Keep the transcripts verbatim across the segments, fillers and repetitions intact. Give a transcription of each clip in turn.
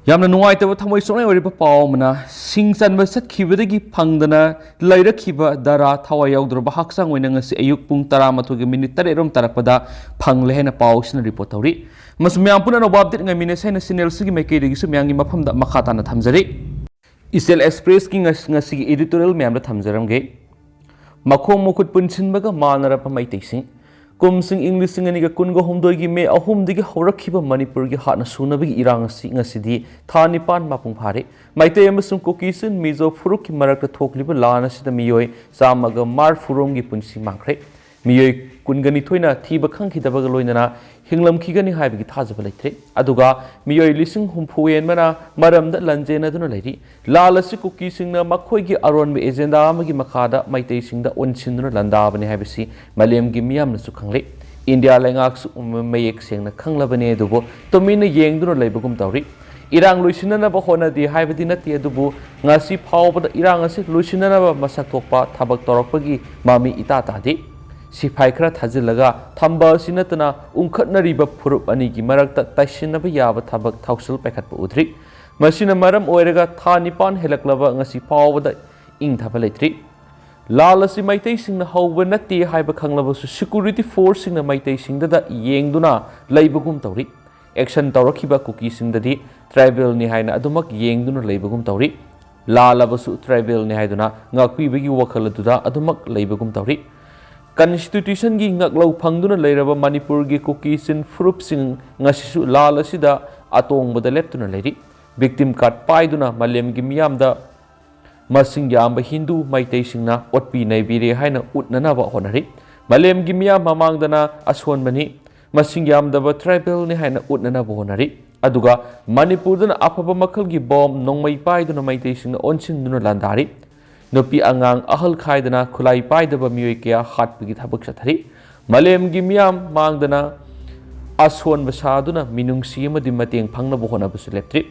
ꯌꯥꯝꯅ ꯅꯨꯡꯉꯥꯏꯇꯕ, ꯊꯃꯣꯏ ꯁꯣꯛꯅꯤꯡꯉꯥꯏ ꯑꯣꯏꯔꯤꯕ ꯄꯥꯎ ꯑꯃꯅ, ꯁꯤꯡ ꯆꯟꯕ ꯆꯠꯈꯤꯕꯗꯒꯤ ꯐꯪꯗꯅ ꯂꯩꯔꯛꯈꯤꯕ ꯗꯥꯔꯥ ꯊꯋꯥꯏ ꯌꯥꯎꯗ꯭ꯔꯕ ꯍꯛꯆꯥꯡ ꯑꯣꯏꯅ ꯉꯁꯤ ꯑꯌꯨꯛ ꯄꯨꯡ ꯇꯔꯥꯃꯥꯊꯣꯏꯒ ꯃꯤꯅꯤꯠ ꯇꯔꯦꯠ ꯔꯣꯝ ꯇꯥꯔꯛꯄꯗ ꯐꯪꯂꯦ ꯍꯥꯏꯅ ꯄꯥꯎ ꯑꯁꯤꯅ ꯔꯤꯄꯣꯔꯠ ꯇꯧꯔꯤ꯫ ꯑꯃꯁꯨꯡ ꯃꯌꯥꯝ ꯄꯨꯝꯅ ꯑꯅꯧꯕ ꯑꯞꯗꯦꯠ ꯉꯥꯏꯃꯤꯟꯅꯁꯦ ꯍꯥꯏꯅ ꯆꯦꯅꯦꯜꯁꯤꯒꯤ ꯃꯥꯏꯀꯩꯗꯒꯤꯁꯨ ꯃꯌꯥꯝꯒꯤ ꯃꯐꯝꯗ ꯃꯈꯥ ꯇꯥꯅ ꯊꯝꯖꯔꯤ꯫ ꯏꯆꯦꯜ ꯑꯦꯛꯁꯄ꯭ꯔꯦꯁꯀꯤ ꯉꯁ-, ꯉꯁꯤꯒꯤ ꯏꯗꯤꯇꯣꯔꯤꯌꯦꯜ ꯃꯌꯥꯝꯗ ꯊꯝꯖꯔꯝꯒꯦ꯫ ꯃꯈꯣꯡ ꯃꯈꯨꯠ ꯄꯨꯟꯁꯤꯟꯕꯒ ꯃꯥꯟꯅꯔꯕ ꯃꯩꯇꯩꯁꯤꯡ꯫ ꯀꯨꯝꯁꯤꯡ ꯏꯪ ꯂꯤꯁꯤꯡ ꯑꯅꯤꯒ ꯀꯨꯟꯒ ꯍꯨꯝꯗꯣꯏꯒꯤ ꯃꯦ ꯑꯍꯨꯝꯗꯒꯤ ꯍꯧꯔꯛꯈꯤꯕ ꯃꯅꯤꯄꯨꯔꯒꯤ ꯍꯥꯠꯅ ꯁꯨꯅꯕꯒꯤ ꯏꯔꯥꯡ ꯑꯁꯤ ꯉꯁꯤꯗꯤ ꯊꯥ ꯅꯤꯄꯥꯟ ꯃꯄꯨꯡ ꯐꯥꯔꯦ꯫ ꯃꯩꯇꯩ ꯑꯃꯁꯨꯡ ꯀꯨꯀꯤꯁꯤꯡ ꯃꯤꯖꯣ ꯐꯨꯔꯨꯞꯀꯤ ꯃꯔꯛꯇ ꯊꯣꯛꯂꯤꯕ ꯂꯥꯟ ꯑꯁꯤꯗ ꯃꯤꯑꯣꯏ ꯆꯥꯝꯃꯒ ꯃꯔꯤꯐꯨ ꯔꯣꯝꯒꯤ ꯄꯨꯟꯁꯤ ꯃꯥꯡꯈ꯭ꯔꯦ꯫ ꯃꯤꯑꯣꯏ ꯀꯨꯟꯒ ꯅꯤꯊꯣꯏꯅ ꯊꯤꯕ ꯈꯪꯈꯤꯗꯕꯒ ꯂꯣꯏꯅꯅ ꯍꯤꯡꯂꯝꯈꯤꯒꯅꯤ ꯍꯥꯏꯕꯒꯤ ꯊꯥꯖꯕ ꯂꯩꯇ꯭ꯔꯦ꯫ ꯑꯗꯨꯒ ꯃꯤꯑꯣꯏ ꯂꯤꯁꯤꯡ ꯍꯨꯝꯐꯨ ꯍꯦꯟꯕꯅ ꯃꯔꯝꯗ ꯂꯥꯟꯖꯦꯟꯅꯗꯨꯅ ꯂꯩꯔꯤ꯫ ꯂꯥꯜ ꯑꯁꯤ ꯀꯨꯀꯤꯁꯤꯡꯅ ꯃꯈꯣꯏꯒꯤ ꯑꯔꯣꯟꯕ ꯑꯦꯖꯦꯟꯗꯥ ꯑꯃꯒꯤ ꯃꯈꯥꯗ ꯃꯩꯇꯩꯁꯤꯡꯗ ꯑꯣꯟꯁꯤꯟꯗꯨꯅ ꯂꯥꯟꯗꯥꯕꯅꯤ ꯍꯥꯏꯕꯁꯤ ꯃꯥꯂꯦꯝꯒꯤ ꯃꯤꯌꯥꯝꯅꯁꯨ ꯈꯪꯂꯦ꯫ ꯏꯟꯗꯤꯌꯥ ꯂꯩꯉꯥꯛꯁꯨ ꯃꯌꯦꯛ ꯁꯦꯡꯅ ꯈꯪꯂꯕꯅꯤ, ꯑꯗꯨꯕꯨ ꯇꯨꯃꯤꯟꯅ ꯌꯦꯡꯗꯨꯅ ꯂꯩꯕꯒꯨꯝ ꯇꯧꯔꯤ꯫ ꯏꯔꯥꯡ ꯂꯣꯏꯁꯤꯟꯅꯅꯕ ꯍꯣꯠꯅꯗꯦ ꯍꯥꯏꯕꯗꯤ ꯅꯠꯇꯦ, ꯑꯗꯨꯕꯨ ꯉꯁꯤ ꯐꯥꯎꯕꯗ ꯏꯔꯥꯡ ꯑꯁꯤ ꯂꯣꯏꯁꯤꯟꯅꯅꯕ ꯃꯁꯛ ꯊꯣꯛꯄ ꯊꯕꯛ ꯇꯧꯔꯛꯄꯒꯤ ꯃꯃꯤ ꯏꯇꯥ ꯇꯥꯗꯦ꯫ ꯁꯤꯐꯥꯏ ꯈꯔ ꯊꯥꯖꯤꯜꯂꯒ ꯊꯝꯕ ꯑꯁꯤ ꯅꯠꯇꯅ ꯎꯪꯈꯠꯅꯔꯤꯕ ꯐꯨꯔꯨꯞ ꯑꯅꯤꯒꯤ ꯃꯔꯛꯇ ꯇꯥꯏꯁꯤꯟꯅꯕ ꯌꯥꯕ ꯊꯕꯛ ꯊꯧꯁꯤꯜ ꯄꯥꯏꯈꯠꯄ ꯎꯗ꯭ꯔꯤ꯫ ꯃꯁꯤꯅ ꯃꯔꯝ ꯑꯣꯏꯔꯒ ꯊꯥ ꯅꯤꯄꯥꯟ ꯍꯦꯜꯂꯛꯂꯕ ꯉꯁꯤ ꯐꯥꯎꯕꯗ ꯏꯪꯊꯕ ꯂꯩꯇ꯭ꯔꯤ꯫ ꯂꯥꯜ ꯑꯁꯤ ꯃꯩꯇꯩꯁꯤꯡꯅ ꯍꯧꯕ ꯅꯠꯇꯦ ꯍꯥꯏꯕ ꯈꯪꯂꯕꯁꯨ ꯁꯦꯀ꯭ꯌꯨꯔꯤꯇꯤ ꯐꯣꯔꯁꯁꯤꯡꯅ ꯃꯩꯇꯩꯁꯤꯡꯗꯗ ꯌꯦꯡꯗꯨꯅ ꯂꯩꯕꯒꯨꯝ ꯇꯧꯔꯤ꯫ ꯑꯦꯛꯁꯟ ꯇꯧꯔꯛꯈꯤꯕ ꯀꯨꯀꯤꯁꯤꯡꯗꯗꯤ ꯇ꯭ꯔꯥꯏꯕꯦꯜꯅꯤ ꯍꯥꯏꯅ ꯑꯗꯨꯃꯛ ꯌꯦꯡꯗꯨꯅ ꯂꯩꯕꯒꯨꯝ ꯇꯧꯔꯤ꯫ ꯂꯥꯜꯂꯕꯁꯨ ꯇ꯭ꯔꯥꯏꯕꯦꯜꯅꯤ ꯍꯥꯏꯗꯨꯅ ꯉꯥꯛꯄꯤꯕꯒꯤ ꯋꯥꯈꯜ ꯑꯗꯨꯗ ꯑꯗꯨꯃꯛ ꯂꯩꯕꯒꯨꯝ ꯇꯧꯔꯤ꯫ ꯀꯟꯁꯇꯤꯇ꯭ꯌꯨꯁꯟꯒꯤ ꯉꯥꯛꯂꯧ ꯐꯪꯗꯨꯅ ꯂꯩꯔꯕ ꯃꯅꯤꯄꯨꯔꯒꯤ ꯀꯨꯀꯤꯁꯤꯡ ꯐꯨꯔꯨꯞꯁꯤꯡ ꯉꯁꯤꯁꯨ ꯂꯥꯜ ꯑꯁꯤꯗ ꯑꯇꯣꯡꯕꯗ ꯂꯦꯞꯇꯨꯅ ꯂꯩꯔꯤ꯫ ꯚꯤꯛꯇꯤꯝ ꯀꯥꯔꯗ ꯄꯥꯏꯗꯨꯅ ꯃꯥꯂꯦꯝꯒꯤ ꯃꯤꯌꯥꯝꯗ ꯃꯁꯤꯡ ꯌꯥꯝꯕ ꯍꯤꯟꯗꯨ ꯃꯩꯇꯩꯁꯤꯡꯅ ꯑꯣꯠꯄꯤ ꯅꯩꯕꯤꯔꯦ ꯍꯥꯏꯅ ꯎꯠꯅꯅꯕ ꯍꯣꯠꯅꯔꯤ꯫ ꯃꯥꯂꯦꯝꯒꯤ ꯃꯤꯌꯥꯝ ꯃꯃꯥꯡꯗꯅ ꯑꯁꯣꯟꯕꯅꯤ, ꯃꯁꯤꯡ ꯌꯥꯝꯗꯕ ꯇ꯭ꯔꯥꯏꯕꯦꯜꯅꯤ ꯍꯥꯏꯅ ꯎꯠꯅꯅꯕ ꯍꯣꯠꯅꯔꯤ꯫ ꯑꯗꯨꯒ ꯃꯅꯤꯄꯨꯔꯗꯅ ꯑꯐꯕ ꯃꯈꯜꯒꯤ ꯕꯣꯝ, ꯅꯣꯡꯃꯩ ꯄꯥꯏꯗꯨꯅ ꯃꯩꯇꯩꯁꯤꯡꯅ ꯑꯣꯟꯁꯤꯟꯗꯨꯅ ꯂꯥꯟꯗꯥꯔꯤ꯫ ꯅꯨꯄꯤ ꯑꯉꯥꯡ ꯑꯍꯜ ꯈꯥꯏꯗꯅ ꯈꯨꯠꯂꯥꯏ ꯄꯥꯏꯗꯕ ꯃꯤꯑꯣꯏ ꯀꯌꯥ ꯍꯥꯠꯄꯒꯤ ꯊꯕꯛ ꯆꯠꯊꯔꯤ꯫ ꯃꯥꯂꯦꯝꯒꯤ ꯃꯤꯌꯥꯝ ꯃꯥꯡꯗꯅ ꯑꯁꯣꯟꯕ ꯁꯥꯗꯨꯅ ꯃꯤꯅꯨꯡꯁꯤ ꯑꯃꯗꯤ ꯃꯇꯦꯡ ꯐꯪꯅꯕ ꯍꯣꯠꯅꯕꯁꯨ ꯂꯦꯞꯇ꯭ꯔꯤ꯫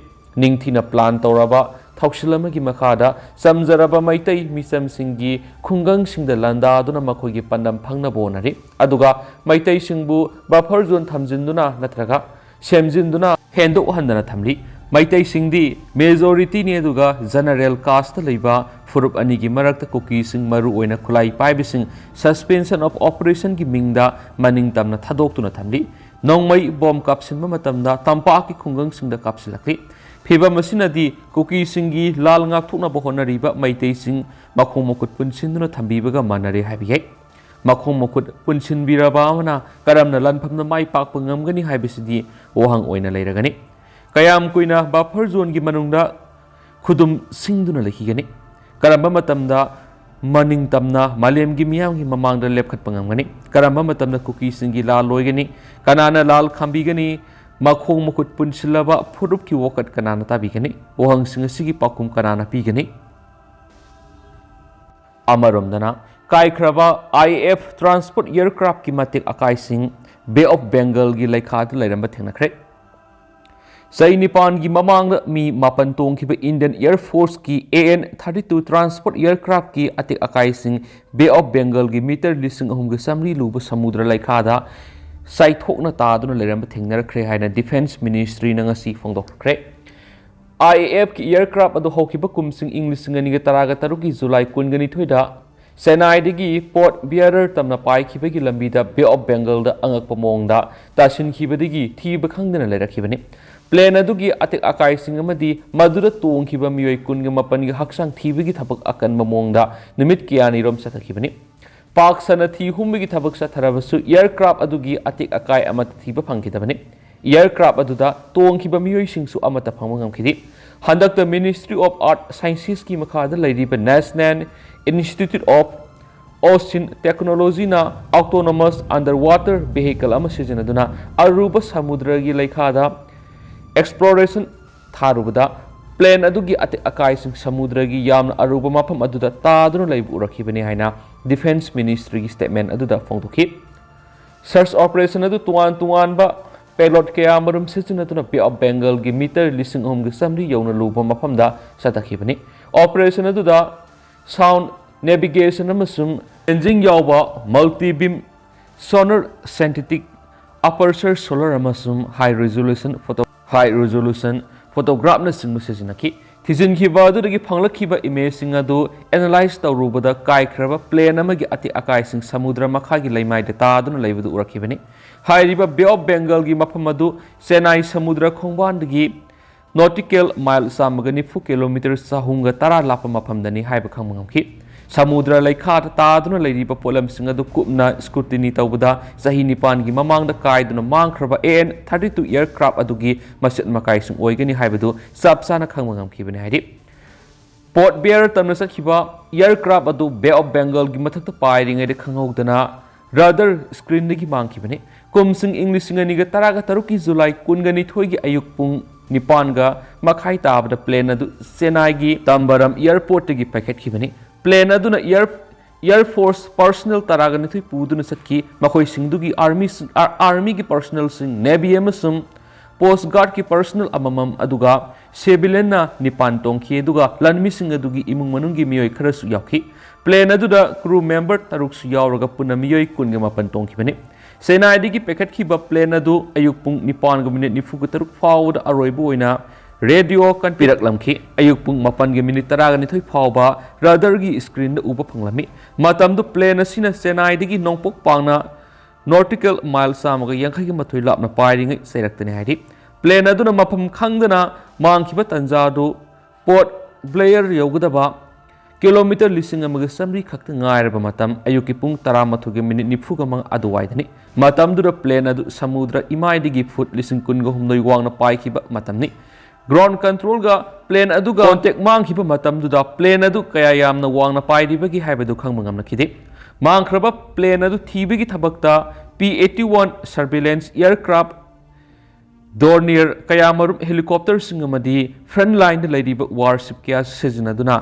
ꯅꯤꯡꯊꯤꯅ ꯄ꯭ꯂꯥꯟ ꯇꯧꯔꯕ ꯊꯧꯁꯤꯜ ꯑꯃꯒꯤ ꯃꯈꯥꯗ ꯆꯝꯖꯔꯕ ꯃꯩꯇꯩ ꯃꯤꯆꯝꯁꯤꯡꯒꯤ ꯈꯨꯡꯒꯪꯁꯤꯡꯗ ꯂꯥꯟꯗꯥꯗꯨꯅ ꯃꯈꯣꯏꯒꯤ ꯄꯥꯟꯗꯝ ꯐꯪꯅꯕ ꯍꯣꯠꯅꯔꯤ꯫ ꯑꯗꯨꯒ ꯃꯩꯇꯩꯁꯤꯡꯕꯨ ꯕꯐꯔ ꯖꯣꯟ ꯊꯝꯖꯤꯟꯗꯨꯅ ꯅꯠꯇ꯭ꯔꯒ ꯁꯦꯝꯖꯤꯟꯗꯨꯅ ꯍꯦꯟꯗꯣꯛꯍꯟꯗꯅ ꯊꯝꯂꯤ꯫ ꯃꯩꯇꯩꯁꯤꯡꯗꯤ majority ꯅꯤ, ꯑꯗꯨꯒ general caste ꯇ ꯂꯩꯕ ꯐꯨꯔꯨꯞ ꯑꯅꯤꯒꯤ ꯃꯔꯛꯇ ꯀꯨꯀꯤꯁꯤꯡ, ꯃꯔꯨ ꯑꯣꯏꯅ ꯈꯨꯠꯂꯥꯏ ꯄꯥꯏꯕꯁꯤꯡ, suspension of operation ꯒꯤ ꯃꯤꯡꯗ ꯃꯅꯤꯡ ꯇꯝꯅ ꯊꯥꯗꯣꯛꯇꯨꯅ ꯊꯝꯂꯤ꯫ ꯅꯣꯡꯃꯩ ꯕꯣꯝ ꯀꯥꯞꯁꯤꯟꯕ ꯃꯇꯝꯗ ꯇꯝꯄꯥꯛꯀꯤ ꯈꯨꯡꯒꯪꯁꯤꯡꯗ ꯀꯥꯞꯁꯤꯜꯂꯛꯂꯤ꯫ ꯐꯤꯚꯝ ꯑꯁꯤꯅꯗꯤ ꯀꯨꯀꯤꯁꯤꯡꯒꯤ ꯂꯥꯜ ꯉꯥꯛꯊꯣꯛꯅꯕ ꯍꯣꯠꯅꯔꯤꯕ ꯃꯩꯇꯩꯁꯤꯡ ꯃꯈꯣꯡ ꯃꯈꯨꯠ ꯄꯨꯟꯁꯤꯟꯗꯨꯅ ꯊꯝꯕꯤꯕꯒ ꯃꯥꯟꯅꯔꯦ ꯍꯥꯏꯕ ꯌꯥꯏ꯫ ꯃꯈꯣꯡ ꯃꯈꯨꯠ ꯄꯨꯟꯁꯤꯟꯕꯤꯔꯕ ꯑꯃꯅ ꯀꯔꯝꯅ ꯂꯥꯟꯐꯝꯗ ꯃꯥꯏ ꯄꯥꯛꯄ ꯉꯝꯒꯅꯤ ꯍꯥꯏꯕꯁꯤꯗꯤ ꯋꯥꯍꯪ ꯑꯣꯏꯅ ꯂꯩꯔꯒꯅꯤ꯫ ꯀꯌꯥꯝ ꯀꯨꯏꯅ buffer zone ꯒꯤ ꯃꯅꯨꯡꯗ ꯈꯨꯗꯨꯝ ꯁꯤꯡꯗꯨꯅ ꯂꯩꯈꯤꯒꯅꯤ? ꯀꯔꯝꯕ ꯃꯇꯝꯗ ꯃꯅꯤꯡ ꯇꯝꯅ ꯃꯥꯂꯦꯝꯒꯤ ꯃꯤꯌꯥꯝꯒꯤ ꯃꯃꯥꯡꯗ ꯂꯦꯞꯈꯠꯄ ꯉꯝꯒꯅꯤ? ꯀꯔꯝꯕ ꯃꯇꯝꯗ ꯀꯨꯀꯤꯁꯤꯡꯒꯤ ꯂꯥꯜ ꯂꯣꯏꯒꯅꯤ? ꯀꯅꯥꯅ ꯂꯥꯜ ꯈꯥꯝꯕꯤꯒꯅꯤ? ꯃꯈꯣꯡ ꯃꯈꯨꯠ ꯄꯨꯟꯁꯤꯜꯂꯕ ꯐꯨꯔꯨꯞꯀꯤ ꯋꯥꯀꯠ ꯀꯅꯥꯅ ꯇꯥꯕꯤꯒꯅꯤ? ꯋꯥꯍꯪꯁꯤꯡ ꯑꯁꯤꯒꯤ ꯄꯥꯎꯈꯨꯝ ꯀꯅꯥꯅ ꯄꯤꯒꯅꯤ? ꯑꯃꯔꯣꯝꯗꯅ, ꯀꯥꯏꯈ꯭ꯔꯕ I A F transport aircraft ꯀꯤ ꯃꯇꯦꯛ ꯑꯀꯥꯏꯁꯤꯡ Bay of Bengal ꯒꯤ ꯂꯩꯈꯥꯗ ꯂꯩꯔꯝꯕ ꯊꯦꯡꯅꯈ꯭ꯔꯦ꯫ ꯆꯍꯤ ꯅꯤꯄꯥꯟꯒꯤ ꯃꯃꯥꯡꯗ ꯃꯤ ꯃꯥꯄꯟ ꯇꯣꯡꯈꯤꯕ Indian Air Force ꯀꯤ A N thirty two transport aircraft ꯀꯤ ꯑꯇꯦꯛ ꯑꯀꯥꯏꯁꯤꯡ Bay of Bengal ꯒꯤ meter ꯂꯤꯁꯤꯡ ꯑꯍꯨꯝꯒ ꯆꯥꯃꯔꯤ ꯂꯨꯕ ꯁꯃꯨꯗ꯭ꯔ ꯂꯩꯈꯥꯗ ꯆꯥꯏꯊꯣꯛꯅ ꯇꯥꯗꯨꯅ ꯂꯩꯔꯝꯕ ꯊꯦꯡꯅꯔꯛꯈ꯭ꯔꯦ ꯍꯥꯏꯅ Defence Ministry ꯅ ꯉꯁꯤ ꯐꯣꯡꯗꯣꯛꯈ꯭ꯔꯦ꯫ I A F ꯀꯤ aircraft ꯑꯗꯨ ꯍꯧꯈꯤꯕ ꯀꯨꯝꯁꯤꯡ ꯏꯪ ꯂꯤꯁꯤꯡ ꯑꯅꯤꯒ ꯇꯔꯥꯒ ꯇꯔꯨꯛꯀꯤ July ꯀꯨꯟꯒ ꯅꯤꯊꯣꯏꯗ ꯆꯦꯟꯅꯥꯏꯗꯒꯤ port bearer ꯇꯝꯅ ꯄꯥꯏꯈꯤꯕꯒꯤ ꯂꯝꯕꯤꯗ Bay of Bengal ꯗ ꯑꯉꯛꯄ ꯃꯑꯣꯡꯗ ꯇꯥꯁꯤꯟꯈꯤꯕꯗꯒꯤ ꯊꯤꯕ ꯈꯪꯗꯅ ꯂꯩꯔꯛꯈꯤꯕꯅꯤ꯫ Plane ꯑꯗꯨꯒꯤ ꯑꯇꯦꯛ ꯑꯀꯥꯏꯁꯤꯡ ꯑꯃꯗꯤ ꯃꯗꯨꯗ ꯇꯣꯡꯈꯤꯕ ꯃꯤꯑꯣꯏ ꯀꯨꯟꯒ ꯃꯥꯄꯟꯒꯤ ꯍꯛꯆꯥꯡ ꯊꯤꯕꯒꯤ ꯊꯕꯛ ꯑꯀꯟꯕ ꯃꯑꯣꯡꯗ ꯅꯨꯃꯤꯠ ꯀꯌꯥꯅꯤꯔꯣꯝ ꯆꯠꯊꯈꯤꯕꯅꯤ꯫ ꯄꯥꯛ ꯁꯟꯅ ꯊꯤ ꯍꯨꯝꯕꯒꯤ ꯊꯕꯛ ꯆꯠꯊꯔꯕꯁꯨ aircraft ꯑꯗꯨꯒꯤ ꯑꯇꯦꯛ ꯑꯀꯥꯏ ꯑꯃꯠꯇ ꯊꯤꯕ ꯐꯪꯈꯤꯗꯕꯅꯤ꯫ Aircraft ꯑꯗꯨꯗ ꯇꯣꯡꯈꯤꯕ ꯃꯤꯑꯣꯏꯁꯤꯡꯁꯨ ꯑꯃꯠꯇ ꯐꯪꯕ ꯉꯝꯈꯤꯗꯦ꯫ ꯍꯟꯗꯛꯇ Ministry of Earth Sciences ꯀꯤ ꯃꯈꯥꯗ ꯂꯩꯔꯤꯕ National Institute of Ocean Technology ꯅ autonomous underwater vehicle ꯑꯃ ꯁꯤꯖꯤꯟꯅꯗꯨꯅ ꯑꯔꯨꯕ ꯁꯃꯨꯗ꯭ꯔꯒꯤ ꯂꯩꯈꯥꯗ exploration ꯊꯥꯔꯨꯕꯗ plane ꯑꯗꯨꯒꯤ ꯑꯇꯦꯛ ꯑꯀꯥꯏꯁꯤꯡ ꯁꯃꯨꯗ꯭ꯔꯒꯤ ꯌꯥꯝꯅ ꯑꯔꯨꯕ ꯃꯐꯝ ꯑꯗꯨꯗ ꯇꯥꯗꯨꯅ ꯂꯩꯕ ꯎꯔꯛꯈꯤꯕꯅꯤ ꯍꯥꯏꯅ Defence Ministry ꯒꯤ statement ꯑꯗꯨꯗ ꯐꯣꯡꯗꯣꯛꯈꯤ꯫ Search operation ꯑꯗꯨ ꯇꯣꯉꯥꯟ ꯇꯣꯉꯥꯟꯕ payload ꯀꯌꯥ ꯑꯃꯔꯣꯝ ꯁꯤꯖꯤꯟꯅꯗꯨꯅ Bay of Bengal ꯒꯤ meter ꯂꯤꯁꯤꯡ ꯑꯍꯨꯝꯒ ꯆꯥꯃꯔꯤ ꯌꯧꯅ ꯂꯨꯕ ꯃꯐꯝꯗ ꯆꯠꯊꯈꯤꯕꯅꯤ꯫ Operation ꯑꯗꯨꯗ sound, navigation ꯑꯃꯁꯨꯡ engine ꯌꯥꯎꯕ multi beam sonar, synthetic aperture sonar ꯑꯃꯁꯨꯡ high resolution photo, high resolution ꯐꯣꯇꯣꯒ꯭ꯔꯥꯐꯅꯆꯤꯡꯕ ꯁꯤꯖꯤꯟꯅꯈꯤ꯫ ꯊꯤꯖꯤꯟꯈꯤꯕ ꯑꯗꯨꯗꯒꯤ ꯐꯪꯂꯛꯈꯤꯕ ꯏꯃꯦꯖꯁꯤꯡ ꯑꯗꯨ ꯑꯦꯅꯥꯂꯥꯏꯖ ꯇꯧꯔꯨꯕꯗ ꯀꯥꯏꯈ꯭ꯔꯕ ꯄ꯭ꯂꯦꯟ ꯑꯃꯒꯤ ꯑꯇꯦꯛ ꯑꯀꯥꯏꯁꯤꯡ ꯁꯃꯨꯗ꯭ꯔ ꯃꯈꯥꯒꯤ ꯂꯩꯃꯥꯏꯗ ꯇꯥꯗꯨꯅ ꯂꯩꯕꯗꯨ ꯎꯔꯛꯈꯤꯕꯅꯤ꯫ ꯍꯥꯏꯔꯤꯕ ꯕꯦ ꯑꯣꯐ ꯕꯦꯡꯒꯜꯒꯤ ꯃꯐꯝ ꯑꯗꯨ ꯆꯦꯟꯅꯥꯏ ꯁꯃꯨꯗ꯭ꯔ ꯈꯣꯡꯕꯥꯟꯗꯒꯤ ꯅꯣꯇꯤꯀꯦꯜ ꯃꯥꯏꯜ ꯆꯥꯝꯃꯒ ꯅꯤꯐꯨ, ꯀꯤꯂꯣꯃꯤꯇꯔ ꯆꯍꯨꯝꯒ ꯇꯔꯥ ꯂꯥꯞꯄ ꯃꯐꯝꯗꯅꯤ ꯍꯥꯏꯕ ꯈꯪꯕ ꯉꯝꯈꯤ꯫ ꯁꯃꯨꯗ꯭ꯔ ꯂꯩꯈꯥꯗ ꯇꯥꯗꯨꯅ ꯂꯩꯔꯤꯕ ꯄꯣꯠꯂꯝꯁꯤꯡ ꯑꯗꯨ ꯀꯨꯞꯅ ꯁ꯭ꯀ꯭ꯔꯨꯇꯤꯅꯤ ꯇꯧꯕꯗ ꯆꯍꯤ ꯅꯤꯄꯥꯟꯒꯤ ꯃꯃꯥꯡꯗ ꯀꯥꯏꯗꯨꯅ ꯃꯥꯡꯈ꯭ꯔꯕ A N thirty two aircraft ꯑꯗꯨꯒꯤ ꯃꯆꯦꯠ ꯃꯀꯥꯏꯁꯤꯡ ꯑꯣꯏꯒꯅꯤ ꯍꯥꯏꯕꯗꯨ ꯆꯞ ꯆꯥꯅ ꯈꯪꯕ ꯉꯝꯈꯤꯕꯅꯤ ꯍꯥꯏꯔꯤ꯫ ꯄꯣꯔꯠ ꯕ꯭ꯂꯦꯌꯔ ꯇꯝꯅ ꯆꯠꯈꯤꯕ ꯑꯦꯌꯔꯀ꯭ꯔꯥꯐ ꯑꯗꯨ ꯕꯦ ꯑꯣꯐ ꯕꯦꯡꯒꯜꯒꯤ ꯃꯊꯛꯇ ꯄꯥꯏꯔꯤꯉꯩꯗ ꯈꯪꯍꯧꯗꯅ ꯔꯗꯥꯔ ꯁ꯭ꯀ꯭ꯔꯤꯟꯗꯒꯤ ꯃꯥꯡꯈꯤꯕꯅꯤ꯫ ꯀꯨꯝꯁꯤꯡ ꯏꯪ ꯂꯤꯁꯤꯡ ꯑꯅꯤꯒ ꯇꯔꯥꯒ ꯇꯔꯨꯛꯀꯤ ꯖꯨꯂꯥꯏ ꯀꯨꯟꯒ ꯅꯤꯊꯣꯏꯒꯤ ꯑꯌꯨꯛ ꯄꯨꯡ ꯅꯤꯄꯥꯟꯒ ꯃꯈꯥꯏ ꯇꯥꯕꯗ ꯄ꯭ꯂꯦꯟ ꯑꯗꯨ ꯆꯦꯟꯅꯥꯏꯒꯤ ꯇꯝꯕꯔꯝ ꯑꯦꯌꯔꯄꯣꯔꯠꯇꯒꯤ ꯄꯥꯏꯈꯠꯈꯤꯕꯅꯤ꯫ ꯄ꯭ꯂꯦꯟ ꯑꯗꯨꯅ ꯑꯦꯌꯔ ꯑꯦꯌꯔ ꯐꯣꯔꯁ ꯄꯔꯁꯅꯦꯜ ꯇꯔꯥꯒ ꯅꯤꯊꯣꯏ ꯄꯨꯗꯨꯅ ꯆꯠꯈꯤ꯫ ꯃꯈꯣꯏꯁꯤꯡꯗꯨꯒꯤ ꯑꯥꯔꯃꯤ, ꯑꯥꯔꯃꯤꯒꯤ ꯄꯔꯁꯅꯦꯜꯁꯤꯡ, ꯅꯦꯚꯤ ꯑꯃꯁꯨꯡ ꯀꯣꯁ꯭ꯠ ꯒꯥꯔꯗꯀꯤ ꯄꯔꯁꯅꯦꯜ ꯑꯃꯃꯝ, ꯑꯗꯨꯒ ꯁꯤꯚꯤꯂꯤꯌꯟꯅ ꯅꯤꯄꯥꯟ ꯇꯣꯡꯈꯤ, ꯑꯗꯨꯒ ꯂꯥꯟꯃꯤꯁꯤꯡ ꯑꯗꯨꯒꯤ ꯏꯃꯨꯡ ꯃꯅꯨꯡꯒꯤ ꯃꯤꯑꯣꯏ ꯈꯔꯁꯨ ꯌꯥꯎꯈꯤ꯫ ꯄ꯭ꯂꯦꯟ ꯑꯗꯨꯗ ꯀ꯭ꯔꯨ ꯃꯦꯝꯕꯔ ꯇꯔꯨꯛꯁꯨ ꯌꯥꯎꯔꯒ ꯄꯨꯟꯅ ꯃꯤꯑꯣꯏ ꯀꯨꯟꯒ ꯃꯥꯄꯟ ꯇꯣꯡꯈꯤꯕꯅꯤ꯫ ꯆꯦꯟꯅꯥꯏꯗꯒꯤ ꯄꯥꯏꯈꯠꯈꯤꯕ ꯄ꯭ꯂꯦꯟ ꯑꯗꯨ ꯑꯌꯨꯛ ꯄꯨꯡ ꯅꯤꯄꯥꯟꯒ ꯃꯤꯅꯤꯠ ꯅꯤꯐꯨꯒ ꯇꯔꯨꯛ ꯐꯥꯎꯕꯗ ꯑꯔꯣꯏꯕ ꯑꯣꯏꯅ ꯔꯦꯗꯤꯑꯣ ꯀꯟ ꯄꯤꯔꯛꯂꯝꯈꯤ꯫ ꯑꯌꯨꯛ ꯄꯨꯡ ꯃꯥꯄꯟꯒ ꯃꯤꯅꯤꯠ ꯇꯔꯥꯒ ꯅꯤꯊꯣꯏ ꯐꯥꯎꯕ ꯔꯗꯥꯔꯒꯤ ꯁ꯭ꯀ꯭ꯔꯤꯟꯗ ꯎꯕ ꯐꯪꯂꯝꯃꯤ꯫ ꯃꯇꯝꯗꯨ ꯄ꯭ꯂꯦꯟ ꯑꯁꯤꯅ ꯆꯦꯟꯅꯥꯏꯗꯒꯤ ꯅꯣꯡꯄꯣꯛ ꯄꯥꯡꯅ ꯅꯣꯇꯤꯀꯦꯜ ꯃꯥꯏꯜ ꯆꯥꯝꯃꯒ ꯌꯥꯡꯈꯩꯒ ꯃꯥꯊꯣꯏ ꯂꯥꯞꯅ ꯄꯥꯏꯔꯤꯉꯩ ꯆꯩꯔꯛꯇꯅꯤ ꯍꯥꯏꯔꯤ꯫ ꯄ꯭ꯂꯦꯟ ꯑꯗꯨꯅ ꯃꯐꯝ ꯈꯪꯗꯅ ꯃꯥꯡꯈꯤꯕ ꯇꯥꯟꯖꯥ ꯑꯗꯨ ꯄꯣꯔꯠ ꯕ꯭ꯂꯦꯌꯔ ꯌꯧꯒꯗꯕ ꯀꯤꯂꯣꯃꯤꯇꯔ ꯂꯤꯁꯤꯡ ꯑꯃꯒ ꯆꯥꯃꯔꯤ ꯈꯛꯇ ꯉꯥꯏꯔꯕ ꯃꯇꯝ, ꯑꯌꯨꯛꯀꯤ ꯄꯨꯡ ꯇꯔꯥꯃꯥꯊꯣꯏꯒ ꯃꯤꯅꯤꯠ ꯅꯤꯐꯨꯒ ꯃꯉꯥ ꯑꯗꯨꯋꯥꯏꯗꯅꯤ꯫ ꯃꯇꯝꯗꯨꯗ ꯄ꯭ꯂꯦꯟ ꯑꯗꯨ ꯁꯃꯨꯗ꯭ꯔ ꯏꯃꯥꯏꯗꯒꯤ ꯐꯨꯠ ꯂꯤꯁꯤꯡ ꯀꯨꯟꯒ ꯍꯨꯝꯗꯣꯏ ꯋꯥꯡꯅ ꯄꯥꯏꯈꯤꯕ ꯃꯇꯝꯅꯤ꯫ ꯒ꯭ꯔꯥꯎꯟ ꯀꯟꯇ꯭ꯔꯣꯜꯒ ꯄ꯭ꯂꯦꯟ ꯑꯗꯨꯒ ꯀꯣꯟꯇꯦꯛ ꯃꯥꯡꯈꯤꯕ ꯃꯇꯝꯗꯨꯗ ꯄ꯭ꯂꯦꯟ ꯑꯗꯨ ꯀꯌꯥ ꯌꯥꯝꯅ ꯋꯥꯡꯅ ꯄꯥꯏꯔꯤꯕꯒꯦ ꯍꯥꯏꯕꯗꯨ ꯈꯪꯕ ꯉꯝꯂꯛꯈꯤꯗꯦ꯫ ꯃꯥꯡꯈ꯭ꯔꯕ ꯄ꯭ꯂꯦꯟ ꯑꯗꯨ ꯊꯤꯕꯒꯤ ꯊꯕꯛꯇ ꯄꯤ ꯑꯩꯠꯇꯤ ꯋꯥꯟ ꯁꯔꯚꯤꯂꯦꯟꯁ ꯑꯦꯌꯔꯀ꯭ꯔꯥꯐ, ꯗꯣꯔꯅꯤꯌꯔ ꯀꯌꯥꯃꯔꯨꯝ, ꯍꯦꯂꯤꯀꯣꯞꯇꯔꯁꯤꯡ ꯑꯃꯗꯤ ꯐ꯭ꯔꯟꯠ ꯂꯥꯏꯟꯗ ꯂꯩꯔꯤꯕ ꯋꯥꯔꯁꯤꯞ ꯀꯌꯥ ꯁꯤꯖꯤꯟꯅꯗꯨꯅ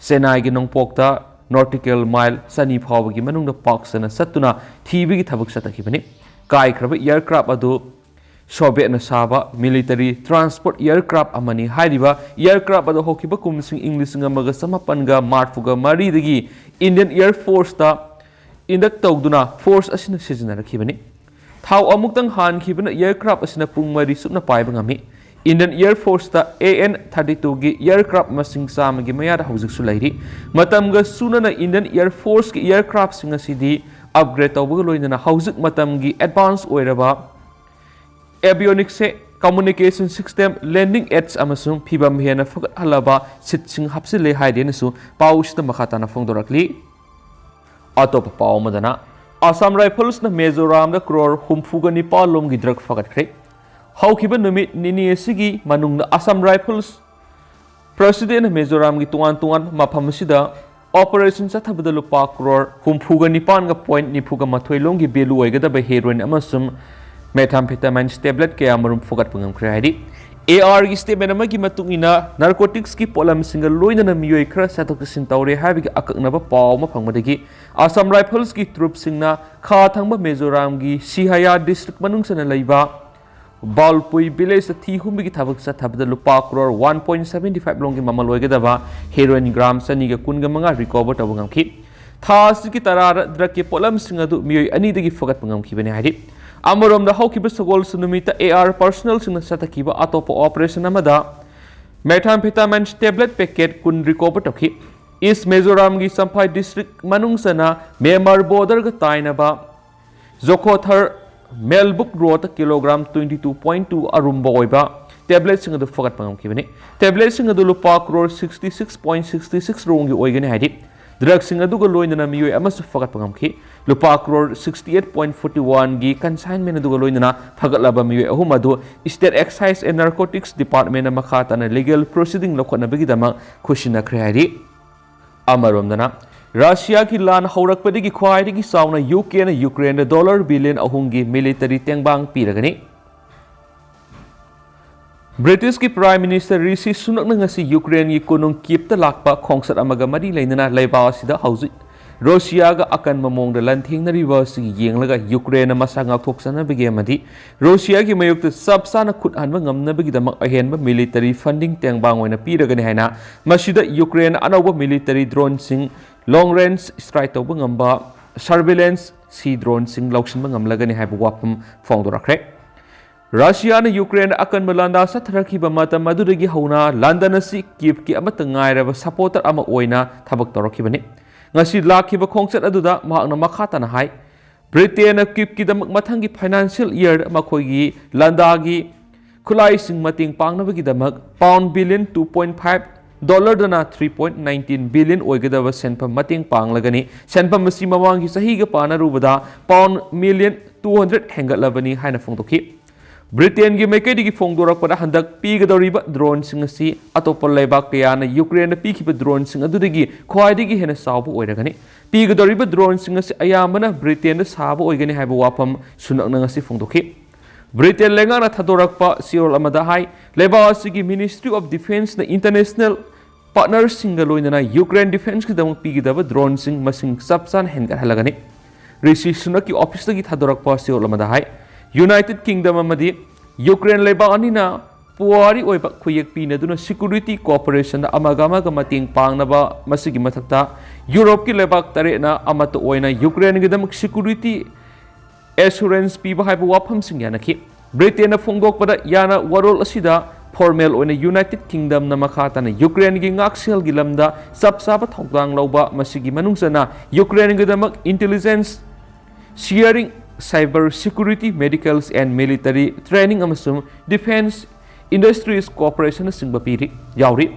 ꯆꯦꯟꯅꯥꯏꯒꯤ ꯅꯣꯡꯄꯣꯛꯇ ꯅꯣꯇꯤꯀꯦꯜ ꯃꯥꯏꯜ ꯆꯅꯤ ꯐꯥꯎꯕꯒꯤ ꯃꯅꯨꯡꯗ ꯄꯥꯛ ꯁꯟꯅ ꯆꯠꯇꯨꯅ ꯊꯤꯕꯒꯤ ꯊꯕꯛ ꯆꯠꯊꯈꯤꯕꯅꯤ꯫ ꯀꯥꯏꯈ꯭ꯔꯕ ꯑꯦꯌꯔꯀ꯭ꯔꯥꯐ ꯑꯗꯨ ꯁꯣꯚꯤꯌꯦꯠꯅ ꯁꯥꯕ ꯃꯤꯂꯤꯇꯔꯤ ꯇ꯭ꯔꯥꯟꯁꯄꯣꯔꯠ ꯑꯦꯌꯔꯀ꯭ꯔꯥꯐ ꯑꯃꯅꯤ꯫ ꯍꯥꯏꯔꯤꯕ ꯑꯦꯌꯔꯀ꯭ꯔꯥꯐ ꯑꯗꯨ ꯍꯧꯈꯤꯕ ꯀꯨꯝꯁꯤꯡ ꯏꯪ ꯂꯤꯁꯤꯡ ꯑꯃꯒ ꯆꯃꯥꯄꯟꯒ ꯃꯔꯤꯐꯨꯒ ꯃꯔꯤꯗꯒꯤ ꯏꯟꯗꯤꯌꯟ ꯑꯦꯌꯔ ꯐꯣꯔꯁꯇ ꯏꯟꯗꯛ ꯇꯧꯗꯨꯅ ꯐꯣꯔꯁ ꯑꯁꯤꯅ ꯁꯤꯖꯤꯟꯅꯔꯛꯈꯤꯕꯅꯤ꯫ ꯊꯥꯎ ꯑꯃꯨꯛꯇꯪ ꯍꯥꯟꯈꯤꯕꯅ ꯑꯦꯌꯔꯀ꯭ꯔꯥꯐ ꯑꯁꯤꯅ ꯄꯨꯡ ꯃꯔꯤ ꯆꯨꯞꯅ ꯄꯥꯏꯕ ꯉꯝꯃꯤ꯫ Indian Air Forceꯇ A N thirty twoꯒꯤ aircraft ꯃꯁꯤꯡ ꯆꯥꯝꯃꯒꯤ ꯃꯌꯥꯗ ꯍꯧꯖꯤꯛꯁꯨ ꯂꯩꯔꯤ꯫ ꯃꯇꯝꯒ ꯆꯨꯅꯅ Indian Air Forceꯀꯤ aircraftꯁꯤꯡ ꯑꯁꯤꯗꯤ upgrade ꯇꯧꯕꯒ ꯂꯣꯏꯅꯅ ꯍꯧꯖꯤꯛ ꯃꯇꯝꯒꯤ advance ꯑꯣꯏꯔꯕ avionics, communication system, landing edge ꯑꯃꯁꯨꯡ ꯐꯤꯕꯝ ꯍꯦꯟꯅ ꯐꯒꯠꯍꯜꯂꯕ seatꯁꯤꯡ ꯍꯥꯞꯆꯤꯜꯂꯦ ꯍꯥꯏꯗꯦꯅꯁꯨ ꯄꯥꯎꯁꯤꯗ ꯃꯈꯥ ꯇꯥꯅ ꯐꯣꯡꯗꯣꯔꯛꯂꯤ꯫ ꯑꯇꯣꯞꯄ ꯄꯥꯎ ꯑꯃꯗꯅ, Assam Riflesꯅ ꯃꯤꯖꯣꯔꯥꯝꯗ ꯀ꯭ꯔꯣꯔ ꯍꯨꯝꯐꯨꯒ ꯅꯤꯄꯥꯜ ꯂꯣꯝꯒꯤ drug ꯐꯥꯒꯠꯈ꯭ꯔꯦ꯫ ꯍꯧꯈꯤꯕ ꯅꯨꯃꯤꯠ ꯅꯤꯅꯤ ꯑꯁꯤꯒꯤ ꯃꯅꯨꯡꯗ Assam Rifles Presidentꯅ ꯃꯤꯖꯣꯔꯥꯝꯒꯤ ꯇꯣꯉꯥꯟ ꯇꯣꯉꯥꯟꯕ ꯃꯐꯝ ꯑꯁꯤꯗ operation ꯆꯠꯊꯕꯗ ꯂꯨꯄꯥ ꯀ꯭ꯔꯣꯔ ꯍꯨꯝꯐꯨꯒ ꯅꯤꯄꯥꯟꯒ point ꯅꯤꯐꯨꯒ ꯃꯥꯊꯣꯏ ꯂꯣꯝꯒꯤ value ꯑꯣꯏꯒꯗꯕ heroin ꯑꯃꯁꯨꯡ methamphetamine tablet ꯀꯌꯥ ꯃꯔꯨꯝ ꯐꯥꯒꯠꯄ ꯉꯝꯈ꯭ꯔꯦ ꯍꯥꯏꯔꯤ꯫ ARꯒꯤ statement ꯑꯃꯒꯤ ꯃꯇꯨꯡ ꯏꯟꯅ, narcoticsꯀꯤ ꯄꯣꯠꯂꯝꯁꯤꯡꯒ ꯂꯣꯏꯅꯅ ꯃꯤꯑꯣꯏ ꯈꯔ ꯆꯠꯊꯣꯛ ꯆꯠꯁꯤꯟ ꯇꯧꯔꯦ ꯍꯥꯏꯕꯒꯤ ꯑꯀꯛꯅꯕ ꯄꯥꯎ ꯑꯃ ꯐꯪꯕꯗꯒꯤ Assam Riflesꯀꯤ troopꯁꯤꯡꯅ ꯈꯥ ꯊꯪꯕ ꯃꯤꯖꯣꯔꯥꯝꯒꯤ ꯁꯤꯍꯥꯌꯥ district ꯃꯅꯨꯡ ꯆꯟꯅ ꯂꯩꯕ ꯕꯥꯜꯄꯨꯏ villageꯇ ꯊꯤ ꯍꯨꯝꯕꯒꯤ ꯊꯕꯛ ꯆꯠꯊꯕꯗ ꯂꯨꯄꯥ crore one point seventy five ꯂꯣꯝꯒꯤ ꯃꯃꯜ ꯑꯣꯏꯒꯗꯕ heroin gram ꯆꯅꯤꯒ ꯀꯨꯟꯒ ꯃꯉꯥ recover ꯇꯧꯕ ꯉꯝꯈꯤ꯫ ꯊꯥ ꯑꯁꯤꯒꯤ ꯇꯔꯥꯗ drugꯀꯤ ꯄꯣꯠꯂꯝꯁꯤꯡ ꯑꯗꯨ ꯃꯤꯑꯣꯏ ꯑꯅꯤꯗꯒꯤ ꯐꯒꯠꯄ ꯉꯝꯈꯤꯕꯅꯤ ꯍꯥꯏꯔꯤ꯫ ꯑꯃꯔꯣꯝꯗ, ꯍꯧꯈꯤꯕ ꯁꯒꯣꯜꯁꯦꯟ ꯅꯨꯃꯤꯠꯇ AR personnelꯁꯤꯡꯅ ꯆꯠꯊꯈꯤꯕ ꯑꯇꯣꯞꯄ operation ꯑꯃꯗ methamphetamine tablet packet ꯀꯨꯟ recover ꯇꯧꯈꯤ꯫ East Mizoramꯒꯤ ꯆꯝꯐꯥꯏ district ꯃꯅꯨꯡ ꯆꯟꯅ Myanmar borderꯒ ꯇꯥꯏꯅꯕ ꯖꯣꯈꯣꯊꯔ ꯃꯦꯜꯕꯨꯛ ꯔꯣꯗꯇ kilogram twenty two point two ꯑꯔꯨꯝꯕ ꯑꯣꯏꯕ tabletꯁꯤꯡ ꯑꯗꯨ ꯐꯒꯠꯄ ꯉꯝꯈꯤꯕꯅꯤ꯫ Tabletꯁꯤꯡ ꯑꯗꯨ ꯂꯨꯄꯥ crore sixty six point sixty six ꯔꯣꯝꯒꯤ ꯑꯣꯏꯒꯅꯤ ꯍꯥꯏꯔꯤ꯫ Drugꯁꯤꯡ ꯑꯗꯨꯒ ꯂꯣꯏꯅꯅ ꯃꯤꯑꯣꯏ ꯑꯃꯁꯨ ꯐꯒꯠꯄ ꯉꯝꯈꯤ꯫ ꯂꯨꯄꯥ crore sixty eight point forty oneꯒꯤ consignment ꯑꯗꯨꯒ ꯂꯣꯏꯅꯅ ꯐꯒꯠꯂꯕ ꯃꯤꯑꯣꯏ ꯑꯍꯨꯝ ꯑꯗꯨ State Excise and Narcotics Departmentꯅ ꯃꯈꯥ ꯇꯥꯅ legal proceeding ꯂꯧꯈꯠꯅꯕꯒꯤꯗꯃꯛ ꯈꯨꯠꯁꯤꯟꯅꯈ꯭ꯔꯦ ꯍꯥꯏꯔꯤ꯫ ꯑꯃꯔꯣꯝꯗꯅ, ꯔꯁꯤꯌꯥꯒꯤ ꯂꯥꯟ ꯍꯧꯔꯛꯄꯗꯒꯤ ꯈ꯭ꯋꯥꯏꯗꯒꯤ ꯆꯥꯎꯅ UKꯅ Ukraineꯗ dollar billion ꯑꯍꯨꯝꯒꯤ military ꯇꯦꯡꯕꯥꯡ ꯄꯤꯔꯒꯅꯤ꯫ Britishꯀꯤ Prime Minister ꯔꯤꯁꯤ ꯁꯨꯅꯛꯅ ꯉꯁꯤ Ukraineꯒꯤ ꯀꯣꯅꯨꯡ ꯀꯤꯞꯇ ꯂꯥꯛꯄ ꯈꯣꯡꯆꯠ ꯑꯃꯒ ꯃꯔꯤ ꯂꯩꯅꯅ ꯂꯩꯕꯥꯛ ꯑꯁꯤꯗ ꯍꯧꯖꯤꯛ ꯔꯁꯤꯌꯥꯒ ꯑꯀꯟꯕ ꯃꯑꯣꯡꯗ ꯂꯥꯟꯊꯦꯡꯅꯔꯤꯕ ꯑꯁꯤ ꯌꯦꯡꯂꯒ Ukraineꯅ ꯃꯁꯥ ꯉꯥꯛꯊꯣꯛꯆꯅꯕꯒꯤ ꯑꯃꯗꯤ ꯔꯁꯤꯌꯥꯒꯤ ꯃꯥꯌꯣꯛꯇ ꯆꯞ ꯆꯥꯅ ꯈꯨꯠ ꯍꯟꯕ ꯉꯝꯅꯕꯒꯤꯗꯃꯛ ꯑꯍꯦꯟꯕ military funding ꯇꯦꯡꯕꯥꯡ ꯑꯣꯏꯅ ꯄꯤꯔꯒꯅꯤ ꯍꯥꯏꯅ ꯃꯁꯤꯗ Ukraineꯅ ꯑꯅꯧꯕ military droneꯁꯤꯡ, long range strike ꯇꯧꯕ ꯉꯝꯕ surveillance sea droneꯁꯤꯡ ꯂꯧꯁꯤꯟꯕ ꯉꯝꯂꯒꯅꯤ ꯍꯥꯏꯕ ꯋꯥꯐꯝ ꯐꯣꯡꯗꯣꯔꯛꯈ꯭ꯔꯦ꯫ ꯔꯁꯤꯌꯥꯅ ꯌꯨꯀ꯭ꯔꯦꯟꯗ ꯑꯀꯟꯕ ꯂꯥꯟꯗꯥ ꯆꯠꯊꯔꯛꯈꯤꯕ ꯃꯇꯝ ꯑꯗꯨꯗꯒꯤ ꯍꯧꯅ ꯂꯟꯗꯟ ꯑꯁꯤ ꯀꯤꯞꯀꯤ ꯑꯃꯠꯇ ꯉꯥꯏꯔꯕ ꯁꯄꯣꯔꯇꯔ ꯑꯃ ꯑꯣꯏꯅ ꯊꯕꯛ ꯇꯧꯔꯛꯈꯤꯕꯅꯤ꯫ ꯉꯁꯤ ꯂꯥꯛꯈꯤꯕ ꯈꯣꯡꯆꯠ ꯑꯗꯨꯗ ꯃꯍꯥꯛꯅ ꯃꯈꯥ ꯇꯥꯅ ꯍꯥꯏ, ꯕ꯭ꯔꯤꯇꯦꯟꯅ ꯀꯤꯞꯀꯤꯗꯃꯛ ꯃꯊꯪꯒꯤ ꯐꯥꯏꯅꯥꯟꯁꯤꯌꯦꯜ ꯏꯌꯔ ꯃꯈꯣꯏꯒꯤ ꯂꯥꯟꯗꯥꯒꯤ ꯈꯨꯠꯂꯥꯏꯁꯤꯡ ꯃꯇꯦꯡ ꯄꯥꯡꯅꯕꯒꯤꯗꯃꯛ pound billion two point five, ꯗꯣꯂꯔꯗꯅ three point nineteen billion ꯑꯣꯏꯒꯗꯕ ꯁꯦꯟꯐꯝ ꯃꯇꯦꯡ ꯄꯥꯡꯂꯒꯅꯤ꯫ ꯁꯦꯟꯐꯝ ꯑꯁꯤ ꯃꯃꯥꯡꯒꯤ ꯆꯍꯤꯒ ꯄꯥꯅꯔꯨꯕꯗ ꯄꯥꯎꯟ ꯃꯤꯂꯤꯌꯟ two hundred ꯍꯦꯟꯒꯠꯂꯕꯅꯤ ꯍꯥꯏꯅ ꯐꯣꯡꯗꯣꯛꯈꯤ꯫ ꯕ꯭ꯔꯤꯇꯦꯟꯒꯤ ꯃꯥꯏꯀꯩꯗꯒꯤ ꯐꯣꯡꯗꯣꯔꯛꯄꯗ, ꯍꯟꯗꯛ ꯄꯤꯒꯗꯧꯔꯤꯕ ꯗ꯭ꯔꯣꯟꯁꯤꯡ ꯑꯁꯤ ꯑꯇꯣꯞꯄ ꯂꯩꯕꯥꯛ ꯀꯌꯥꯅ ꯌꯨꯀ꯭ꯔꯦꯟꯗ ꯄꯤꯈꯤꯕ ꯗ꯭ꯔꯣꯟꯁꯤꯡ ꯑꯗꯨꯗꯒꯤ ꯈ꯭ꯋꯥꯏꯗꯒꯤ ꯍꯦꯟꯅ ꯆꯥꯎꯕ ꯑꯣꯏꯔꯒꯅꯤ꯫ ꯄꯤꯒꯗꯧꯔꯤꯕ ꯗ꯭ꯔꯣꯟꯁꯤꯡ ꯑꯁꯤ ꯑꯌꯥꯝꯕꯅ ꯕ꯭ꯔꯤꯇꯦꯟꯗ ꯁꯥꯕ ꯑꯣꯏꯒꯅꯤ ꯍꯥꯏꯕ ꯋꯥꯐꯝ ꯁꯨꯅꯛꯅ ꯉꯁꯤ ꯐꯣꯡꯗꯣꯛꯈꯤ꯫ ꯕ꯭ꯔꯤꯇꯦꯟ ꯂꯩꯉꯥꯛꯅ ꯊꯥꯗꯣꯔꯛꯄ ꯆꯦꯔꯣꯜ ꯑꯃꯗ ꯍꯥꯏ, ꯂꯩꯕꯥꯛ ꯑꯁꯤꯒꯤ Ministry of Defenceꯅ international partnerꯁꯤꯡꯒ ꯂꯣꯏꯅꯅ ꯌꯨꯀ꯭ꯔꯦꯟ ꯗꯤꯐꯦꯟꯁꯀꯤꯗꯃꯛ ꯄꯤꯒꯗꯕ ꯗ꯭ꯔꯣꯟꯁꯤꯡ ꯃꯁꯤꯡ ꯆꯞ ꯆꯥꯅ ꯍꯦꯟꯒꯠꯍꯜꯂꯒꯅꯤ꯫ ꯔꯤꯁꯤ ꯁꯨꯅꯛꯀꯤ ꯑꯣꯐꯤꯁꯇꯒꯤ ꯊꯥꯗꯣꯔꯛꯄ ꯆꯦꯔꯣꯜ ꯑꯃꯗ ꯍꯥꯏ, ꯌꯨꯅꯥꯏꯇꯦꯗ ꯀꯤꯡꯗꯝ ꯑꯃꯗꯤ ꯌꯨꯀ꯭ꯔꯦꯟ ꯂꯩꯕꯥꯛ ꯑꯅꯤꯅ ꯄꯨꯋꯥꯔꯤ ꯑꯣꯏꯕ ꯈꯨꯌꯦꯛ ꯄꯤꯅꯗꯨꯅ ꯁꯦꯀ꯭ꯌꯨꯔꯤꯇꯤ ꯀꯣꯑꯣꯄꯔꯦꯁꯟꯗ ꯑꯃꯒ ꯑꯃꯒ ꯃꯇꯦꯡ ꯄꯥꯡꯅꯕ, ꯃꯁꯤꯒꯤ ꯃꯊꯛꯇ ꯌꯨꯔꯣꯞꯀꯤ ꯂꯩꯕꯥꯛ ꯇꯔꯦꯠꯅ ꯑꯃꯠꯇ ꯑꯣꯏꯅ ꯌꯨꯀ꯭ꯔꯦꯟꯒꯤꯗꯃꯛ ꯁꯦꯀ꯭ꯌꯨꯔꯤꯇꯤ ꯑꯦꯁꯨꯔꯦꯟꯁ ꯄꯤꯕ ꯍꯥꯏꯕ ꯋꯥꯐꯝꯁꯤꯡ ꯌꯥꯅꯈꯤ꯫ ꯕ꯭ꯔꯤꯇꯦꯟꯅ ꯐꯣꯡꯗꯣꯛꯄꯗ, ꯌꯥꯅ ꯋꯥꯔꯣꯜ ꯑꯁꯤꯗ ꯐꯣꯔꯃꯦꯜ ꯑꯣꯏꯅ ꯌꯨꯅꯥꯏꯇꯦꯗ ꯀꯤꯡꯗꯝꯅ ꯃꯈꯥ ꯇꯥꯅ ꯌꯨꯀ꯭ꯔꯦꯟꯒꯤ ꯉꯥꯛꯁꯦꯜꯒꯤ ꯂꯝꯗ ꯆꯞ ꯆꯥꯕ ꯊꯧꯗꯥꯡ ꯂꯧꯕ, ꯃꯁꯤꯒꯤ ꯃꯅꯨꯡ ꯆꯟꯅ ꯌꯨꯀ꯭ꯔꯦꯟꯒꯤꯗꯃꯛ intelligence sharing, cyber security, medical and military training ꯑꯃꯁꯨꯡ defense industries cooperation ꯅꯆꯤꯡꯕ ꯄꯤꯔꯤ, ꯌꯥꯎꯔꯤ꯫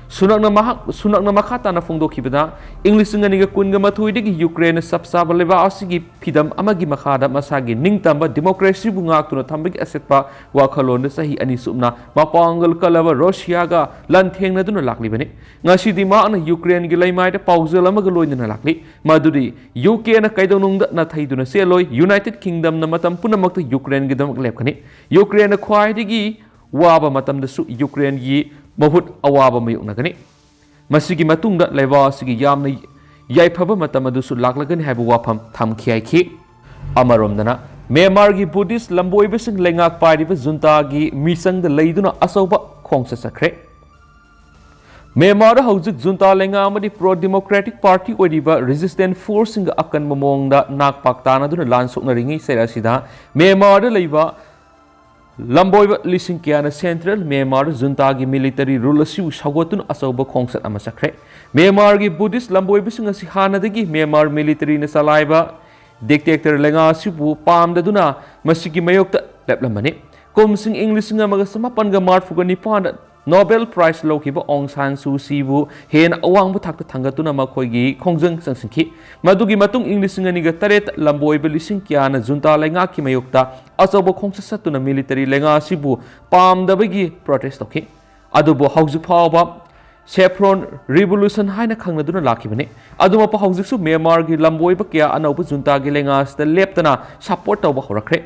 ꯁꯨꯅꯛꯅ ꯃꯍꯥꯛ, ꯁꯨꯅꯛꯅ ꯃꯈꯥ ꯇꯥꯅ ꯐꯣꯡꯗꯣꯛꯈꯤꯕꯗ, ꯏꯪ ꯂꯤꯁꯤꯡ ꯑꯅꯤꯒ ꯀꯨꯟꯒ ꯃꯥꯊꯣꯏꯗꯒꯤ ꯌꯨꯀ꯭ꯔꯦꯟꯅ ꯆꯞ ꯆꯥꯕ ꯂꯩꯕꯥꯛ ꯑꯁꯤꯒꯤ ꯐꯤꯗꯝ ꯑꯃꯒꯤ ꯃꯈꯥꯗ ꯃꯁꯥꯒꯤ ꯅꯤꯡꯇꯝꯕ ꯗꯤꯃꯣꯀ꯭ꯔꯦꯁꯤꯕꯨ ꯉꯥꯛꯇꯨꯅ ꯊꯝꯕꯒꯤ ꯑꯁꯦꯠꯄ ꯋꯥꯈꯜꯂꯣꯟꯗ ꯆꯍꯤ ꯑꯅꯤ ꯁꯨꯞꯅ ꯃꯄꯥꯡꯒꯜ ꯀꯜꯂꯕ ꯔꯨꯁꯤꯌꯥꯒ ꯂꯥꯟꯊꯦꯡꯅꯗꯨꯅ ꯂꯥꯛꯂꯤꯕꯅꯤ꯫ ꯉꯁꯤꯗꯤ ꯃꯍꯥꯛꯅ ꯌꯨꯀ꯭ꯔꯦꯟꯒꯤ ꯂꯩꯃꯥꯏꯗ ꯄꯥꯎꯖꯦꯜ ꯑꯃꯒ ꯂꯣꯏꯅꯅ ꯂꯥꯛꯂꯤ, ꯃꯗꯨꯗꯤ ꯌꯨ ꯀꯦꯅ ꯀꯩꯗꯧꯅꯨꯡꯗ ꯅꯥꯊꯩꯗꯨꯅ ꯆꯦꯜꯂꯣꯏ, ꯌꯨꯅꯥꯏꯇꯦꯗ ꯀꯤꯡꯗꯝꯅ ꯃꯇꯝ ꯄꯨꯝꯅꯃꯛꯇ ꯌꯨꯀ꯭ꯔꯦꯟꯒꯤꯗꯃꯛ ꯂꯦꯞꯀꯅꯤ꯫ ꯌꯨꯀ꯭ꯔꯦꯟꯅ ꯈ꯭ꯋꯥꯏꯗꯒꯤ ꯋꯥꯕ ꯃꯇꯝꯗꯁꯨ ꯌꯨꯀ꯭ꯔꯦꯟꯒꯤ ꯃꯍꯨꯠ ꯑꯋꯥꯕ ꯃꯥꯌꯣꯛꯅꯒꯅꯤ꯫ ꯃꯁꯤꯒꯤ ꯃꯇꯨꯡꯗ ꯂꯩꯕꯥꯛ ꯑꯁꯤꯒꯤ ꯌꯥꯝꯅ ꯌꯥꯏꯐꯕ ꯃꯇꯝ ꯑꯗꯨꯁꯨ ꯂꯥꯛꯂꯒꯅꯤ ꯍꯥꯏꯕ ꯋꯥꯐꯝ ꯊꯝꯈꯤ ꯍꯥꯏꯈꯤ꯫ ꯑꯃꯔꯣꯝꯗꯅ, ꯃ꯭ꯌꯥꯟꯃꯥꯔꯒꯤ ꯕꯨꯙꯤꯁ ꯂꯝꯕꯣꯏꯕꯁꯤꯡ ꯂꯩꯉꯥꯛ ꯄꯥꯏꯔꯤꯕ ꯖꯨꯟꯇꯥꯒꯤ ꯃꯤꯆꯪꯗ ꯂꯩꯗꯨꯅ ꯑꯆꯧꯕ ꯈꯣꯡꯆꯠ ꯆꯠꯈ꯭ꯔꯦ꯫ ꯃ꯭ꯌꯥꯟꯃꯥꯔꯗ ꯍꯧꯖꯤꯛ ꯖꯨꯟꯇꯥ ꯂꯩꯉꯥꯛ ꯑꯃꯗꯤ ꯄ꯭ꯔꯣ ꯗꯤꯃꯣꯀ꯭ꯔꯦꯇꯤꯛ ꯄꯥꯔꯇꯤ ꯑꯣꯏꯔꯤꯕ ꯔꯦꯖꯤꯁꯇꯦꯟꯁ ꯐꯣꯔꯁꯁꯤꯡꯒ ꯑꯀꯟꯕ ꯃꯑꯣꯡꯗ ꯅꯥꯛ ꯄꯥꯛ ꯇꯥꯅꯗꯨꯅ ꯂꯥꯟ ꯁꯣꯛꯅꯔꯤꯉꯩ ꯆꯩꯔꯛ ꯑꯁꯤꯗ, ꯃ꯭ꯌꯥꯟꯃꯥꯔꯗ ꯂꯩꯕ ꯂꯝꯕꯣꯏꯕ ꯂꯤꯁꯤꯡ ꯀꯌꯥꯅ Central Myanmar Junta ꯒꯤ military rule ꯑꯁꯤꯕꯨ ꯁꯧꯒꯠꯇꯨꯅ ꯑꯆꯧꯕ ꯈꯣꯡꯆꯠ ꯑꯃ ꯆꯠꯈ꯭ꯔꯦ꯫ Myanmar ꯒꯤ Buddhist ꯂꯝꯕꯣꯏꯕꯁꯤꯡ ꯑꯁꯤ ꯍꯥꯟꯅꯗꯒꯤ Myanmar military ꯅ ꯆꯂꯥꯏꯕ dictator ꯂꯩꯉꯥꯛ ꯑꯁꯤꯕꯨ ꯄꯥꯝꯗꯗꯨꯅ ꯃꯁꯤꯒꯤ ꯃꯥꯌꯣꯛꯇ ꯂꯦꯞꯂꯝꯕꯅꯤ꯫ ꯀꯨꯝꯁꯤꯡ ꯏꯪ ꯂꯤꯁꯤꯡ ꯑꯃꯒ ꯆꯃꯥꯄꯟꯒ ꯃꯔꯤꯐꯨꯒ ꯅꯤꯄꯥꯟꯗ Nobel Prize ꯂꯧꯈꯤꯕ Aung San Suu Kyi ꯕꯨ ꯍꯦꯟꯅ ꯑꯋꯥꯡꯕ ꯊꯥꯛꯇ ꯊꯥꯡꯒꯠꯇꯨꯅ ꯃꯈꯣꯏꯒꯤ ꯈꯣꯡꯖꯪ ꯆꯪꯁꯤꯟꯈꯤ꯫ ꯃꯗꯨꯒꯤ ꯃꯇꯨꯡ ꯏꯪ ꯂꯤꯁꯤꯡ ꯑꯅꯤꯒ ꯇꯔꯦꯠ ꯂꯝꯕꯣꯏꯕ ꯂꯤꯁꯤꯡ ꯀꯌꯥꯅ Junta ꯂꯩꯉꯥꯛꯀꯤ ꯃꯥꯌꯣꯛꯇ ꯑꯆꯧꯕ ꯈꯣꯡꯆꯠ ꯆꯠꯇꯨꯅ military ꯂꯩꯉꯥꯛ ꯑꯁꯤꯕꯨ ꯄꯥꯝꯗꯕꯒꯤ protest ꯇꯧꯈꯤ꯫ ꯑꯗꯨꯕꯨ ꯍꯧꯖꯤꯛ ꯐꯥꯎꯕ Saffron Revolution ꯍꯥꯏꯅ ꯈꯪꯅꯗꯨꯅ ꯂꯥꯛꯈꯤꯕꯅꯤ꯫ ꯑꯗꯨꯃꯛꯄꯨ ꯍꯧꯖꯤꯛꯁꯨ Myanmar ꯒꯤ ꯂꯝꯕꯣꯏꯕ ꯀꯌꯥ ꯑꯅꯧꯕ Junta ꯒꯤ ꯂꯩꯉꯥꯛ ꯑꯁꯤꯗ ꯂꯦꯞꯇꯅ support ꯇꯧꯕ ꯍꯧꯔꯛꯈ꯭ꯔꯦ꯫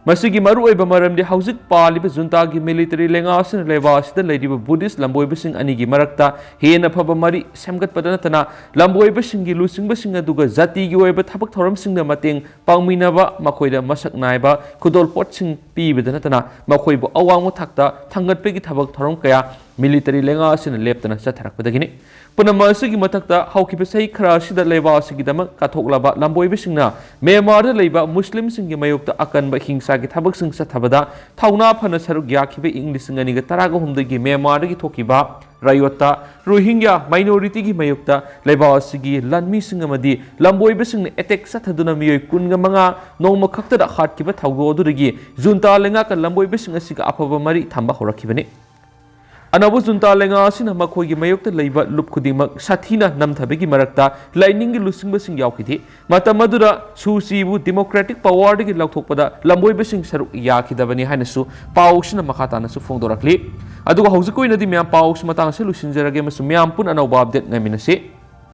ꯃꯁꯤꯒꯤ ꯃꯔꯨꯑꯣꯏꯕ ꯃꯔꯝꯗꯤ ꯍꯧꯖꯤꯛ ꯄꯥꯜꯂꯤꯕ Junta ꯒꯤ military ꯂꯩꯉꯥꯛ ꯑꯁꯤꯅ ꯂꯩꯕꯥꯛ ꯑꯁꯤꯗ ꯂꯩꯔꯤꯕ Buddhist ꯂꯝꯕꯣꯏꯕꯁꯤꯡ ꯑꯅꯤꯒꯤ ꯃꯔꯛꯇ ꯍꯦꯟꯅ ꯐꯕ ꯃꯔꯤ ꯁꯦꯝꯒꯠꯄꯗ ꯅꯠꯇꯅ ꯂꯝꯕꯣꯏꯕꯁꯤꯡꯒꯤ ꯂꯨꯆꯤꯡꯕꯁꯤꯡ ꯑꯗꯨꯒ ꯖꯥꯇꯤꯒꯤ ꯑꯣꯏꯕ ꯊꯕꯛ ꯊꯧꯔꯝꯁꯤꯡꯗ ꯃꯇꯦꯡ ꯄꯥꯡꯃꯤꯟꯅꯕ, ꯃꯈꯣꯏꯗ ꯃꯁꯛ ꯅꯥꯏꯕ ꯈꯨꯗꯣꯜꯄꯣꯠꯁꯤꯡ ꯄꯤꯕꯗ ꯅꯠꯇꯅ ꯃꯈꯣꯏꯕꯨ ꯑꯋꯥꯡꯕ ꯊꯥꯛꯇ ꯊꯥꯡꯒꯠꯄꯒꯤ ꯊꯕꯛ ꯊꯧꯔꯝ ꯀꯌꯥ military ꯂꯩꯉꯥꯛ ꯑꯁꯤꯅ ꯂꯦꯞꯇꯅ ꯆꯠꯊꯔꯛꯄꯗꯒꯤꯅꯤ꯫ ꯄꯨꯝꯅꯃꯛ ꯑꯁꯤꯒꯤ ꯃꯊꯛꯇ ꯍꯧꯈꯤꯕ ꯆꯍꯤ ꯈꯔ ꯑꯁꯤꯗ ꯂꯩꯕꯥꯛ ꯑꯁꯤꯒꯤꯗꯃꯛ ꯀꯠꯊꯣꯛꯂꯕ ꯂꯝꯕꯣꯏꯕꯁꯤꯡꯅ Myanmar ꯗ ꯂꯩꯕ ꯃꯨꯁꯂꯤꯝꯁꯤꯡꯒꯤ ꯃꯥꯌꯣꯛꯇ ꯑꯀꯟꯕ ꯍꯤꯡꯁꯥꯒꯤ ꯊꯕꯛꯁꯤꯡ ꯆꯠꯊꯕꯗ ꯊꯧꯅꯥ ꯐꯅ ꯁꯔꯨꯛ ꯌꯥꯈꯤꯕ ꯏꯪ ꯂꯤꯁꯤꯡ ꯑꯅꯤꯒ ꯇꯔꯥꯒ ꯍꯨꯝꯗꯣꯏꯒꯤ Myanmar ꯗꯒꯤ ꯊꯣꯛꯈꯤꯕ riot ꯇ Rohingya minority ꯒꯤ ꯃꯥꯌꯣꯛꯇ ꯂꯩꯕꯥꯛ ꯑꯁꯤꯒꯤ ꯂꯥꯟꯃꯤꯁꯤꯡ ꯑꯃꯗꯤ ꯂꯝꯕꯣꯏꯕꯁꯤꯡꯅ attack ꯆꯠꯊꯗꯨꯅ ꯃꯤꯑꯣꯏ ꯀꯨꯟꯒ ꯃꯉꯥ ꯅꯣꯡꯃ ꯈꯛꯇꯗ ꯍꯥꯠꯈꯤꯕ ꯊꯧꯗꯣꯛ ꯑꯗꯨꯗꯒꯤ Junta ꯂꯩꯉꯥꯛꯀ ꯂꯝꯕꯣꯏꯕꯁꯤꯡ ꯑꯁꯤꯒ ꯑꯐꯕ ꯃꯔꯤ ꯊꯝꯕ ꯍꯧꯔꯛꯈꯤꯕꯅꯤ꯫ ꯑꯅꯧꯕ Junta ꯂꯩꯉꯥꯛ ꯑꯁꯤꯅ ꯃꯈꯣꯏꯒꯤ ꯃꯥꯌꯣꯛꯇ ꯂꯩꯕ ꯂꯨꯞ ꯈꯨꯗꯤꯡꯃꯛ ꯁꯥꯊꯤꯅ ꯅꯝꯊꯕꯒꯤ ꯃꯔꯛꯇ ꯂꯥꯏꯅꯤꯡꯒꯤ ꯂꯨꯆꯤꯡꯕꯁꯤꯡ ꯌꯥꯎꯈꯤꯗꯦ꯫ ꯃꯇꯝ ꯑꯗꯨꯗ Suu Kyi ꯕꯨ democratic power ꯗꯒꯤ ꯂꯧꯊꯣꯛꯄꯗ ꯂꯝꯕꯣꯏꯕꯁꯤꯡ ꯁꯔꯨꯛ ꯌꯥꯈꯤꯗꯕꯅꯤ ꯍꯥꯏꯅꯁꯨ ꯄꯥꯎꯁꯤꯅ ꯃꯈꯥ ꯇꯥꯅꯁꯨ ꯐꯣꯡꯗꯣꯔꯛꯂꯤ꯫ ꯑꯗꯨꯒ ꯍꯧꯖꯤꯛꯀꯤ ꯑꯣꯏꯅꯗꯤ ꯃꯌꯥꯝ ꯄꯥꯎꯁꯤ ꯃꯇꯥꯡ ꯑꯁꯤꯗ ꯂꯣꯏꯁꯤꯟꯖꯔꯒꯦ ꯑꯃꯁꯨꯡ ꯃꯌꯥꯝ ꯄꯨꯟꯅ ꯑꯅꯧꯕ update ꯉꯥꯏꯃꯤꯟꯅꯁꯤ꯫